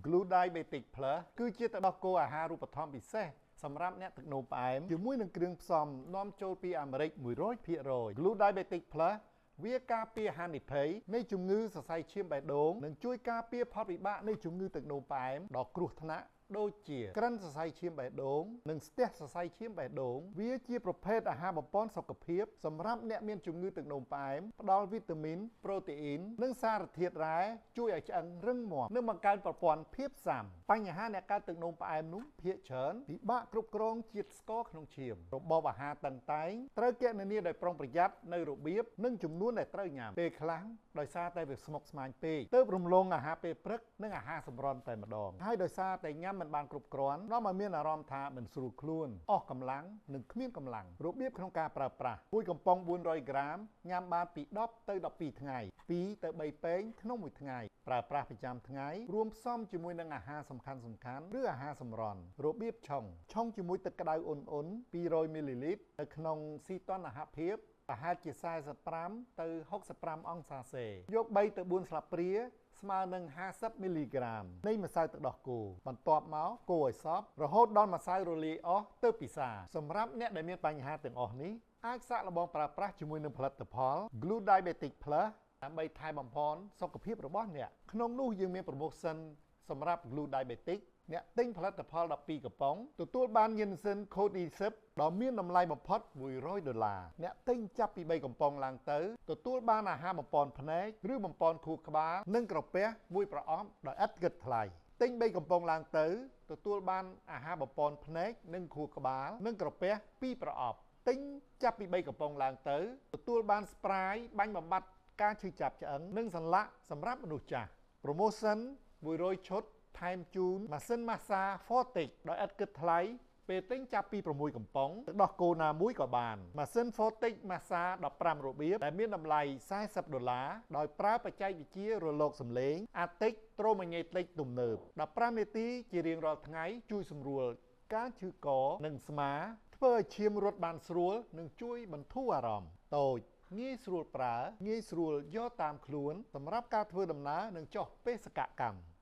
Glue Diabetic Plus គឺជាទឹកដោះគោអាហារូបត្ថម្ភពិសេសសម្រាប់អ្នកទឹកនោមផ្អែមជាមួយនឹងគ្រឿងផ្សំនាំចូលពីអាមេរិក 100%។ Glue Diabetic Plus វាការពារហានិភ័យនៃជំងឺសរសៃឈាមបេះដូងនិងជួយការពារផលវិបាកនៃជំងឺទឹកនោមផ្អែមដ៏គ្រោះថ្នាក់ដូចជាក្រិនសរសៃឈាមបេះដូងនិងស្ទះសរសៃឈាមបេះដូង។វាជាប្រភេទអាហារបំប៉នសុខភាពសម្រាប់អ្នកមានជំងឺទឹកនោមផ្អែមផ្ដល់វីតាមីនប្រូតេអ៊ីននិងសារធាតុរ៉ែជួយឲ្យឆ្អឹងរឹងមាំនិងបង្កើនប្រព័ន្ធភាពស៊ាំ។បញ្ហាអ្នកកើតទឹកនោមផ្អែមនោះភាគច្រើនពិបាកគ្រប់គ្រងជាតិស្ករក្នុងឈាមរបបអាហារតឹងតែងត្រូវគណនាដោយប្រុងប្រយ័ត្ននៅរបៀបនិងចំនួនដែលត្រូវញ៉ាំពេលខ្លះដោយសារតែវាស្មុគស្មាញពេកទើបរំលងអាហារពេលព្រឹកនិងអាហារសម្រន់តែម្ដងហើយដោយសារតែញ៉ាំមិនបានគ្រប់គ្រាន់នាំឲ្យមានអារម្មណ៍ថាមិនស្រួលខ្លួនអស់កម្លាំងនិងគ្មានកម្លាំង។របៀបក្នុងការប្រើប្រាស់មួយកំប៉ុង400ក្រាមញ៉ាំបានពី10ទៅ12ថ្ងៃ2ទៅ3ពែងក្នុងមួយថ្ងៃប្រើប្រាស់ប្រចាំថ្ងៃរួមផ្សំជាមួយនឹងអាហារសំខាន់សំខាន់ឬអាហារសម្រន់របៀបឆុងឆុងជាមួយទឹកក្តៅអ៊ុនៗ200មីលីលីត្រនៅក្នុងស៊ីតនអាហារភាពប្រហែលជា45ទៅ65អង្សាសេយក3ទៅ4ស្លាបព្រាស្មើនឹង50មីលីក្រាមនៃម្សៅទឹកដោះគោបន្ទាប់មកកូរឲ្យសព្វរហូតដល់ម្សៅរលាយអស់ទើបពិសាសម្រាប់អ្នកដែលមានបញ្ហាទាំងអស់នេះអាចសាកល្បងប្រើប្រាស់ជាមួយនឹងផលិតផល Glue Diabetic Plus ដើម្បីថែបំផនសុខភាពរបស់អ្នកក្នុងនោះយើងមាន promotion សម្រាប់ Glue Diabetic អ្នកទិញផលិតផល12កំប៉ុងទទួលបានយានម៉ាស៊ីន Codisip ដ៏មានតម្លៃបំផុត100ដុល្លារអ្នកទិញចាប់ពី3កំប៉ុងឡើងទៅទទួលបានអាហារបំប៉នភ្នែកឬបំប៉នខួរក្បាលនិងក្រពះមួយប្រអប់ដោយឥតគិតថ្លៃទិញ3កំប៉ុងឡើងទៅទទួលបានអាហារបំប៉នភ្នែកនិងខួរក្បាលនិងក្រពះ2ប្រអប់ទិញចាប់ពី3កំប៉ុងឡើងទៅទទួលបានស្ព្រាយបាញ់បំបត្តិការឈឺចាប់ឆ្អឹងនិងសន្លាក់សម្រាប់មនុស្សចាស់ Promotion 100ឈុតថែមជូនម៉ាស៊ីនម៉ាស្សា Fortic ដោយឥតគិតថ្លៃពេលទិញចាប់ពី6កំប៉ុងទឹកដោះគោណាមួយក៏បានម៉ាស៊ីន Fortic ម៉ាស្សា15របៀបដែលមានតម្លៃ40ដុល្លារដោយប្រើបច្ចេកវិទ្យារលកសំឡេងអាទិកត្រូម៉ាញេទិកទំនើប15នាទីជារៀងរាល់ថ្ងៃជួយសម្រួលការឈឺកនិងស្មាធ្វើឲ្យឈាមរត់បានស្រួលនិងជួយបន្ធូរអារម្មណ៍តូចងាយស្រួលប្រើងាយស្រួលយកតាមខ្លួនសម្រាប់ការធ្វើដំណើរនិងចុះបេសកកម្ម។